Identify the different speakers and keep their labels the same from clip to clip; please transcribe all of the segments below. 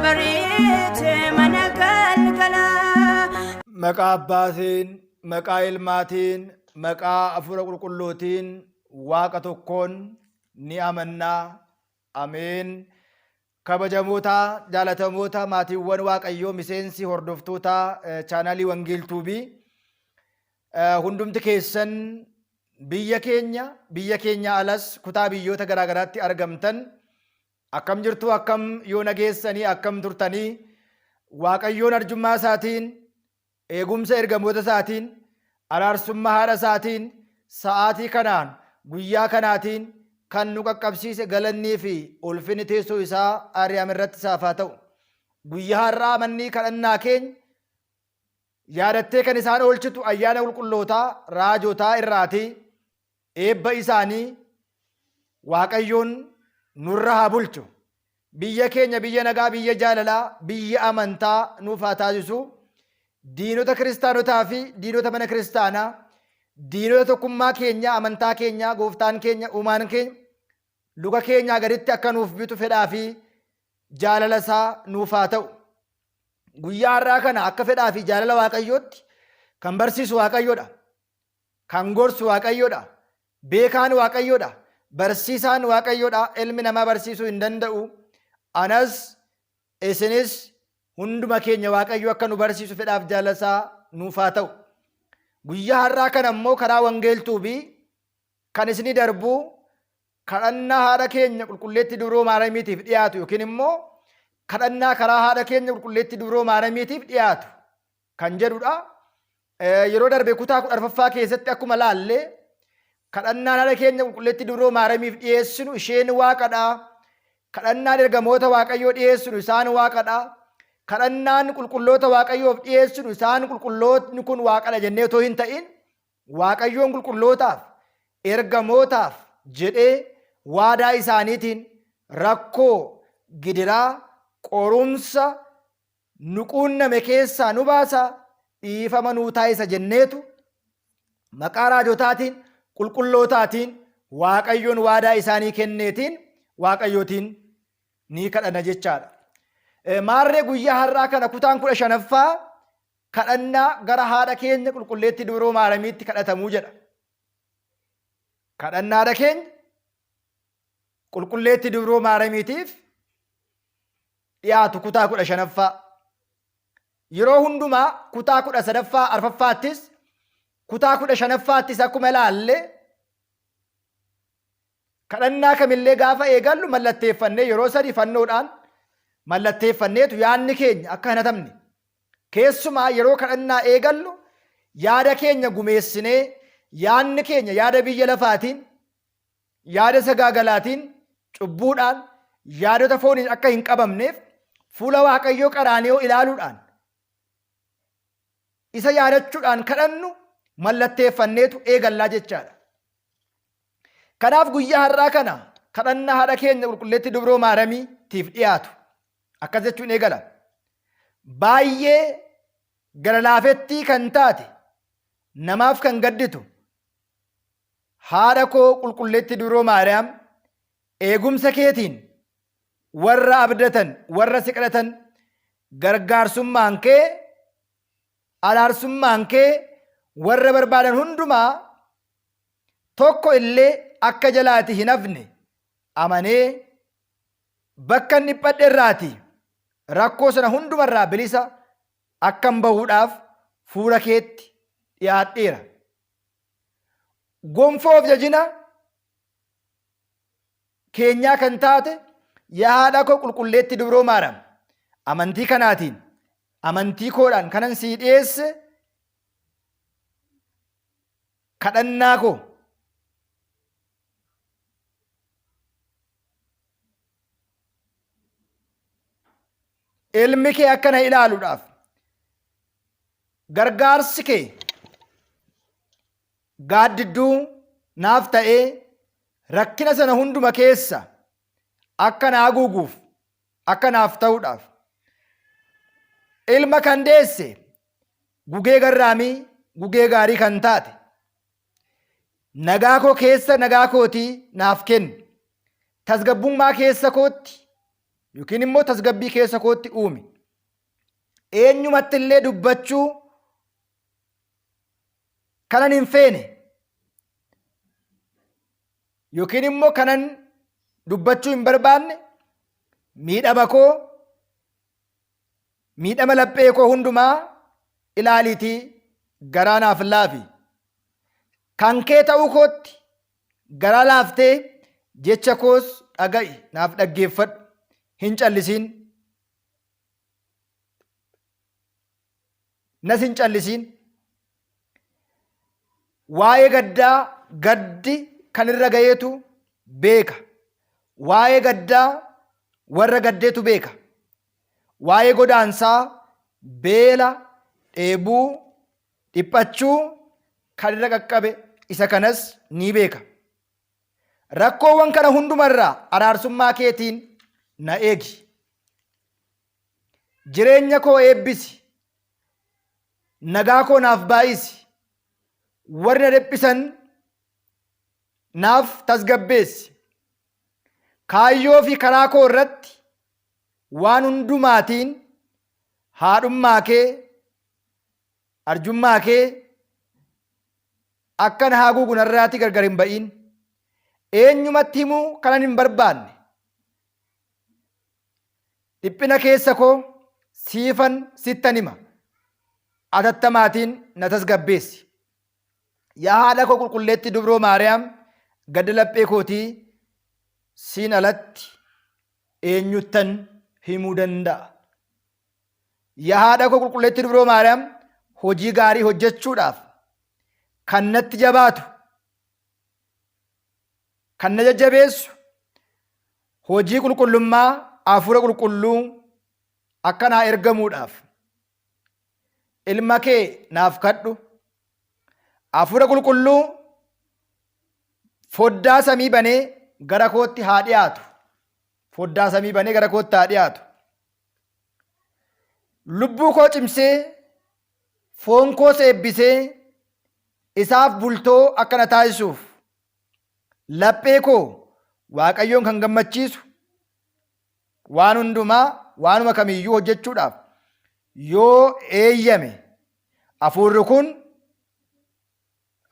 Speaker 1: Bariite mana galgalaa.
Speaker 2: Maqaa Abbaatiin, maqaa Ilmaatiin, maqaa Hafuura Qulqulluutiin Waaqa tokkoon ni amannaa. Ameen. Kabajamoota, jaalatamoota maatiiwwan Waaqayyoo miseensi hordoftoota chaanaalii Wangiil Tuubii hundumti keessan biyya keenya, biyya keenya alas kutaa biyyoota garaagaraatti argamtan akkam jirtu, akkam yoo nageessanii, akkam turtanii? Waaqayyoon arjummaa isaatiin, eegumsa ergamoota isaatiin, araarsummaa haadha isaatiin sa'aatii kanaan, guyyaa kanaatiin kan nu qaqqabsiise galannii fi ulfinni teessoo isaa Aariyaam irratti isaaf haa ta'u. Guyyaa har'aa manni kadhannaa keenya yaadattee kan isaan oolchitu ayyaana qulqullootaa raajotaa irraatii eebba isaanii Waaqayyoon nurra haa bulchu. Biyya keenya biyya nagaa, biyya jaalalaa, biyya amantaa nuuf haa taasisu. Diinota kiristaanotaa fi diinota mana kiristaanaa, diinota tokkummaa keenyaa, amantaa keenyaa, gooftaan keenya, uumaan keenya luka keenyaa gaditti akka nuuf bitu fedhaa fi jaalala isaa nuuf haa ta'u. Guyyaa har'aa kana akka fedhaa fi jaalala Waaqayyootti kan barsiisu Waaqayyoodha. Kan gorsu Waaqayyoodha. Beekaan Waaqayyoodha. Barsiisaan Waaqayyoodha. Ilmi namaa barsiisuu hin danda'u. Anas isinis hunduma keenya Waaqayyo akka nu barsiisu fedhaaf jaalala isaa nuuf haa ta'u. Guyyaa har'aa kana immoo karaa Wangeeltuubii kan isinii darbu kadhannaa haadha keenya qulqulleetti Dubroo Maaramiitiif dhiyaatu yookiin immoo kadhannaa karaa haadha keenya qulqulleetti Dubroo Maaramiitiif dhiyaatu kan jedhudha. Yeroo darbe kutaa 14ffaa keessatti akkuma laalle kadhannaan haadha keenya qulqulleetti Dubroo Maaramiif dhiyeessinu isheen waaqadha. Kadhannaan ergamoota Waaqayyoo dhiyeessinu isaan waaqadha. Kadhannaan qulqulloota Waaqayyoof dhiyeessinu isaan qulqullootni kun waaqadha jennee otoo hin ta'in Waaqayyoon qulqullootaaf, ergamootaaf jedhee waadaa isaaniitiin rakkoo, gidiraa, qorumsa nu quunname keessaa nu baasa, dhiifama nuu taasisa jenneetu maqaa raajotaatiin, qulqullootaatiin, Waaqayyoon waadaa isaanii kenneetiin Waaqayyootiin ni kadhanna jechaadha. Maarree guyyaa har'aa kana kutaan 15ffaa kadhannaa gara haadha keenya qulqulleetti Dubroo Maaramiitti kadhatamuu jedha. Kadhannaa haadha keenya qulqulleetti Dubroo Maaramiitiif dhiyaatu kutaa 15ffaa. Yeroo hundumaa kutaa 13ffaa arfaffaattis kutaa 15ffaattis akkuma ilaalle kadhannaa kamillee gaafa eegallu mallatteeffannee yeroo sadii fannoodhaan mallatteeffanneetu yaadni keenya akka hin hatamne. Keessumaa yeroo kadhannaa eegallu yaada keenya gumeessinee yaadni keenya yaada biyya lafaatiin, yaada sagaagalaatiin, cubbuudhaan, yaadota fooniin akka hin qabamneef fuula Waaqayyoo qaraaniyoo ilaaluudhaan isa yaadachuudhaan kadhannu mallatteeffanneetu eegallaa jechaadha. Kanaaf guyyaa har'aa kana kadhannaa haadha keenya qulqulleetti Dubroo Maaramiitiif dhiyaatu akkas jechuun eegala. Baay'ee gara laafettii kan taate, namaaf kan gadditu haadha koo qulqulleetti Dubroo Maariyaam, eegumsa keetiin warra abdatan, warra si kadhatan gargaarsummaan kee, araarsummaan kee warra barbaadan hundumaa tokko illee akka jalaati hin hafne amanee bakka inni dhiphadhe irraati rakkoo sana hundumarraa bilisa akkan bahuudhaaf fuula keetti dhiyaadheera. Gonfoo of jajina keenyaa kan taate yaa haadha koo qulqulleetti Dubroo Maariyaam, amantii kanaatiin, amantii koodhaan kanan sii dhiyeesse kadhannaa koo ilmi kee akka na ilaaluudhaaf gargaarsi kee gaaddidduu naaf ta'ee rakkina sana hunduma keessa akka na haguuguuf, akka naaf ta'uudhaaf, ilma kan deesse gugee garraamii, gugee gaarii kan taate nagaa koo keessa nagaa kootii naaf kenni, tasgabbummaa keessa kootti yookiin immoo tasgabbii keessa kootti uumi. Eenyumatti illee dubbachuu kanan hin feene yookiin immoo kanan dubbachuu hin barbaanne miidhama koo, miidhama laphee koo hundumaa ilaaliitii garaa naaf laafi. Kan kee ta'uu kootti garaa laaftee jecha koos dhaga'i, naaf dhaggeeffadhu, hin callisiin. Nas hin callisiin. Waa'ee gaddaa gaddi kan irra ga'eetu beeka. Waa'ee gaddaa warra gaddeetu beeka. Waa'ee godaansaa, beela, dheebuu, dhiphachuu kan irra qaqqabe isa kanas ni beeka. Rakkoowwan kana hundumarraa araarsummaa keetiin na eegi. Jireenya koo eebbisi. Nagaa koo naaf baay'isi. Warri na dhiphisan naaf tasgabbeessi. Kaayyoo fi karaa koo irratti waan hundumaatiin haadhummaa kee, arjummaa kee akkan haaguugu narraatii gargar hin ba'iin. Eenyumatti himuu kanan hin barbaanne. Dhiphina keessa koo siifan sittan hima. Atattamaatiin na tasgabbeessi. Yaa haadha koo qulqulleetti dubroo Maariyaam, gadda laphee kootii siin alatti eenyuttan himuu danda'a? Yaa haadha koo qulqulleetti dubroo Maariyaam, hojii gaarii hojjechuudhaaf kan natti jabaatu, kan na jajjabeessu, hojii qulqullummaa hafuura qulqulluu akka naa ergamuudhaaf ilma kee naaf kadhu. Hafuura qulqulluu foddaa samii banee gara kootti haa dhiyaatu. Foddaa samii banee gara kootti haa dhiyaatu. Lubbuu koo cimsee, foon koos eebbisee, isaaf bultoo akka na taasisuuf laphee koo Waaqayyoon kan gammachiisu waan hundumaa, waanuma kamiyyuu hojjechuudhaaf yoo eeyyame, hafuurri kun,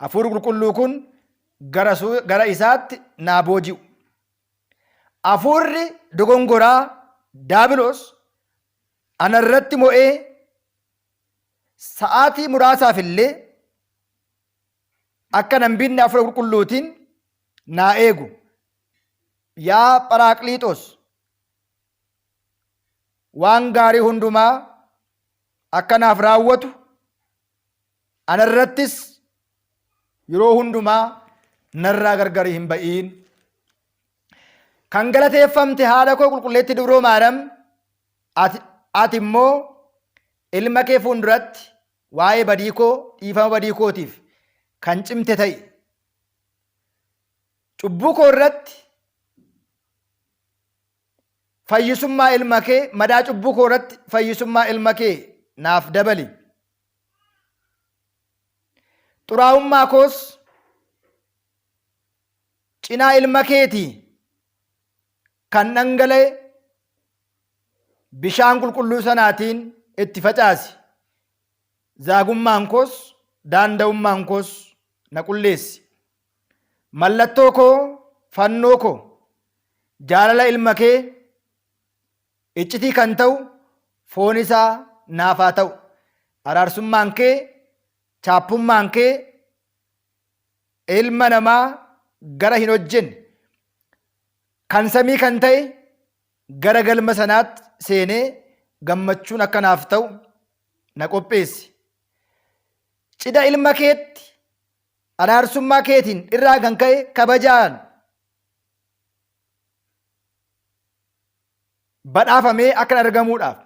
Speaker 2: hafuurri qulqulluu kun gara isaatti naa booji'u. Hafuurri dogongoraa daabiloos ana irratti mo'ee sa'aatii muraasaaf illee akka nan binne hafuura qulqulluutiin naa eegu. Yaa Pharaaqliixoos, waan gaarii hundumaa akka naaf raawwatu, ana irrattis yeroo hundumaa narraa gargari hin ba'iin. Kan galateeffamte haadha koo qulqulleetti dubroo Maariyaam, ati immoo ilma kee fuulduratti waa'ee badii koo, dhiifama badii kootiif kan cimte ta'i. Cubbuu koo irratti fayyisummaa ilma kee, madaa cubbuu koo irratti fayyisummaa ilma kee naaf dabali. Xuraa'ummaa koos cinaa ilma keetii kan dhangala'e bishaan qulqulluu sanaatiin itti facaasi. Zaagummaan koos daanda'ummaan koos na qulleessi. Mallattoo koo, fannoo koo, jaalala ilma kee iccitii kan ta'u foon isaa naaf haa ta'u. Araarsummaan kee, chaappummaan kee ilma namaa gara hin hojjenne kan samii kan ta'e gara galma sanaatti seenee gammachuun akka naaf ta'u na qopheessi. Cidha ilma keetti araarsummaa keetiin irraa kan ka'e kabajaan badhaafamee akkan argamuudhaaf,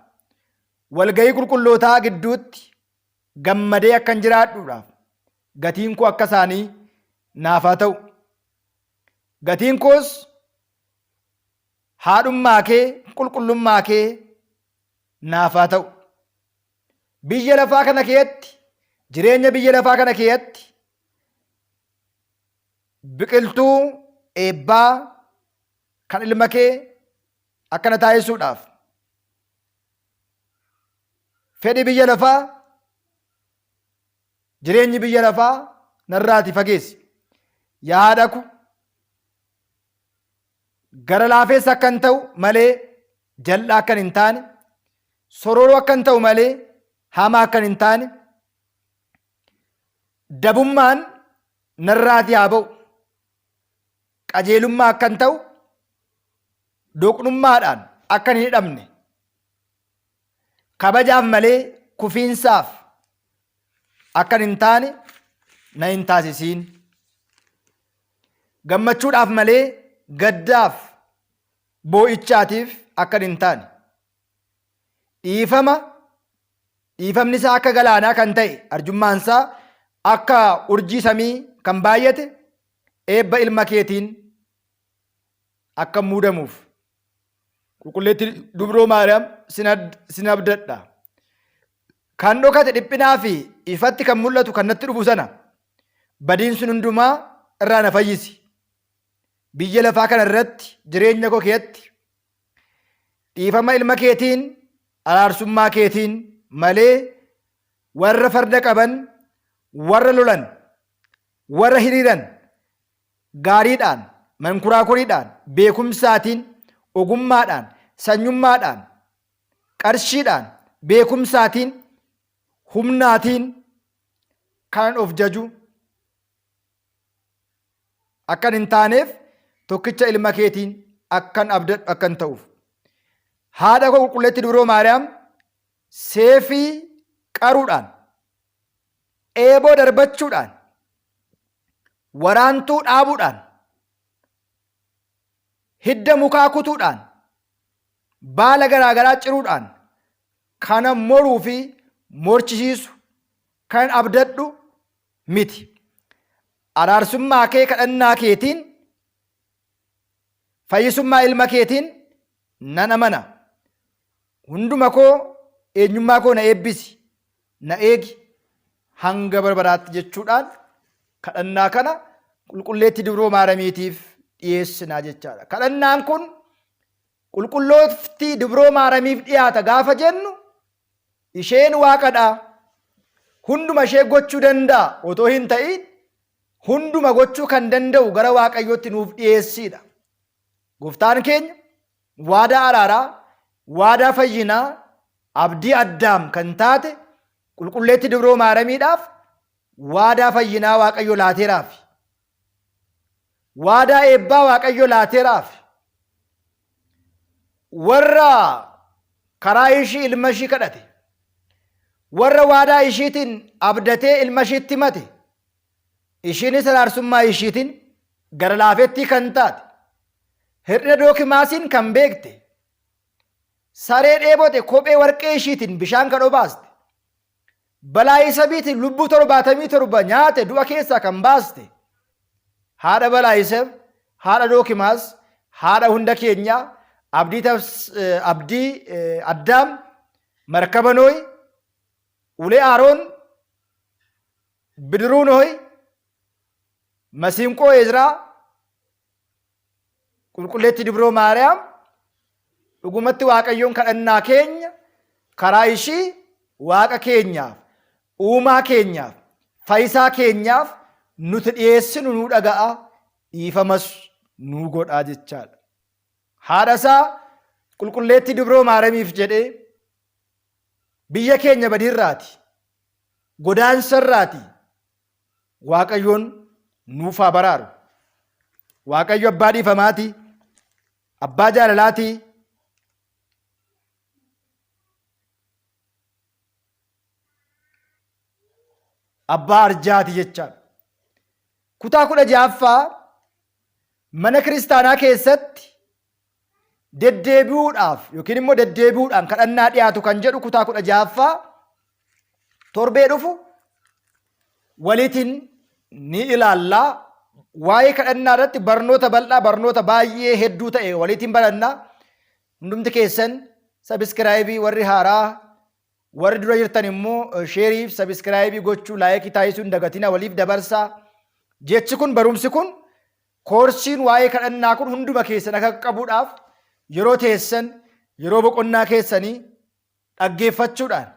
Speaker 2: walga'ii qulqullootaa gidduutti gammadee akkan jiraadhuudhaaf gatiin koo akka isaanii naaf haa ta'u. Gatiin koos haadhummaa kee, qulqullummaa kee naaf haa ta'u. Biyya lafaa kana keessatti, jireenya biyya lafaa kana keessatti biqiltuu eebbaa kan ilma kee akkana taasisuudhaaf fedhi biyya lafaa jireenyi biyya lafaa narraati fageessi. Yaa haadha ko gara laafeessa akkan ta'u malee jal'aa akkan hin taane, sororoo akkan ta'u malee hamaa akkan hin taane, dabummaan narraati haa ba'u. Qajeelummaa akkan ta'u doqnummaadhaan akkan hin hidhamne, kabajaaf malee kufiinsaaf akkan hin taane na hin taasisiin. Gammachuudhaaf malee gaddaaf boo'ichaatiif akkan hin taane. Dhiifama dhiifamni isaa akka galaanaa kan ta'e arjummaan isaa akka urjii samii kan baay'ate eebba ilma keetiin akka muudamuuf qulqulleetti dubroo Maariyaam sin abdadha. Kan dhokate dhiphinaa fi ifatti kan mul'atu kan natti dhufu sana badiin sun hundumaa irraa na fayyisi. Biyya lafaa kana irratti jireenya koo keessatti dhiifama ilma keetiin araarsummaa keetiin malee warra farda qaban warra lolan warra hiriiran gaariidhaan mankuraakuriidhaan beekumsaatiin ogummaadhaan sanyummaadhaan qarshiidhaan beekumsaatiin humnaatiin kanan of jaju akkan hin taaneef tokkicha ilma keetiin akkan abdadhu akkan ta'uuf. Haadha koo qulqulleetti dubroo Maariyaam seefii qaruudhaan, eeboo darbachuudhaan, waraantuu dhaabuudhaan, hidda mukaa kutuudhaan, baala garaagaraa ciruudhaan kana moruu fi morchisiisu kan abdadhu miti. Araarsummaa kee kadhannaa keetiin fayyisummaa ilma keetiin nan amana. Hunduma koo eenyummaa koo na eebbisi, na eegi hanga barbaraatti jechuudhaan kadhannaa kana qulqulleetti dubroo maaramiitiif dhiyeessinaa jechaadha. Kadhannaan kun qulqulloofti dubroo maaramiif dhiyaata gaafa jennu isheen waaqadha. Hunduma ishee gochuu danda'a otoo hin ta'in hunduma gochuu kan danda'u gara waaqayyootti nuuf dhiyeessiidha. Gooftaan keenya waadaa araaraa, waadaa fayyinaa, abdii addaam kan taate qulqulleetti dubroo maaramiidhaaf waadaa fayyinaa waaqayyo laateeraafi. Waadaa eebbaa waaqayyo laateeraafi. Warra karaa ishii ilma ishii kadhate, warra waadaa ishiitiin abdatee ilma ishiitti himate, ishiinis araarsummaa ishiitiin gara laafettii kan taate, hir'ina dookimaasiin kan beekte, saree dheebote kophee warqee ishiitiin bishaan kan obaaste, balaa isabiitiin lubbuu 77 nyaate du'a keessaa kan baaste, haadha balaa isab, haadha dookimaas, haadha hunda keenyaa, abdii abdii addaam, markaba nooyi, ulee aaroon, bidiruu nooyi, masiinqoo Ezraa, qulqulleetti dubroo Maariyaam dhugumatti Waaqayyoon kadhannaa keenya karaa ishii Waaqa keenyaaf, uumaa keenyaaf, fayyisaa keenyaaf nuti dhiyeessinu nuu dhaga'a, dhiifamas nuu godhaa jechaadha. Haadha isaa qulqulleettii dubroo Maariyaamiif jedhee biyya keenya badiirraati, godaansarraati Waaqayyoon nuuf haa baraaru. Waaqayyo abbaa dhiifamaati, abbaa jaalalaati. Abbaa arjaati jechaadha. Kutaa 16ffaa mana kiristaanaa keessatti deddeebi'uudhaaf yookiin immoo deddeebi'uudhaan kadhannaa dhiyaatu kan jedhu kutaa 16ffaa torbee dhufu waliitiin ni ilaallaa. Waa'ee kadhannaa irratti barnoota bal'aa barnoota baay'ee hedduu ta'e waliitiin barannaa. Hundumti keessan sabiskiraayibii warri haaraa warri dura jirtan immoo sheeriif sabiskiraayibii gochuu laayikii taasisuu hin dagatina waliif dabarsaa. Jechi kun barumsi kun Koorsiin waa'ee kadhannaa kun hunduma keessan akka qaqqabuudhaaf Yeroo teessan, yeroo boqonnaa keessanii dhaggeeffachuudhaan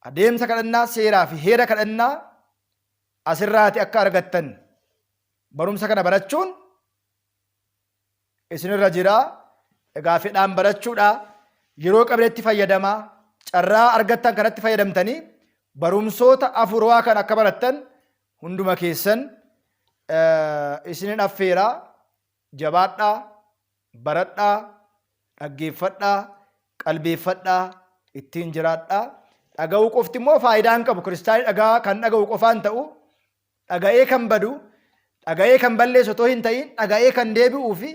Speaker 2: adeemsa kadhannaa, seeraa fi heera kadhannaa asirraati akka argattan barumsa kana barachuun isinirra jira. Egaa fedhaan barachuudha. Yeroo qabnetti fayyadamaa. Carraa argattan kanatti fayyadamtanii barumsoota afuurawaa kan akka barattan hunduma keessan isinin affeera. Jabaadhaa, baradhaa, dhaggeeffadhaa, qalbeeffadhaa, ittiin jiraadhaa. Dhaga'uu qofti immoo faayidaa hin qabu. Kiristaanni dhagaa kan dhaga'u qofaan ta'u, dhaga'ee kan badu, dhaga'ee kan balleessu otoo hin ta'in, dhaga'ee kan deebi'uu fi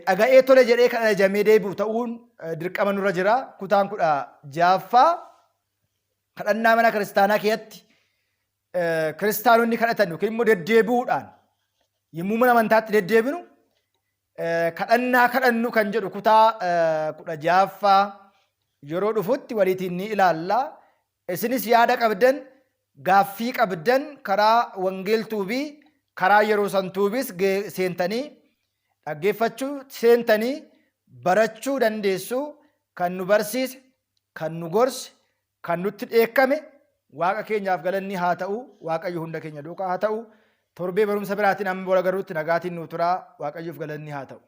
Speaker 2: dhaga'ee tole jedhee kan ajajamee deebi'u ta'uun dirqama nurra jira. Kutaan 16ffaa kadhannaa mana kiristaanaa keessatti kiristaanonni kadhatan yookiin immoo deddeebi'uudhaan yommuu mana amantaatti deddeebinu kadhannaa kadhannu kan jedhu kutaa 16ffaa yeroo dhufutti waliitiin ni ilaalla. Isinis yaada qabdan, gaaffii qabdan karaa Wangeel Tuubii, karaa Yeroo San Tuubis seentanii dhaggeeffachuu, seentanii barachuu dandeessu. Kan nu barsiise, kan nu gorse, kan nutti dheekkame Waaqa keenyaaf galanni haa ta'u. Waaqayyo hunda keenya duukaa haa ta'u. Torbee barumsa biraatiin amma wal agarruutti nagaatiin nuu turaa. Waaqayyoof galanni haa ta'u.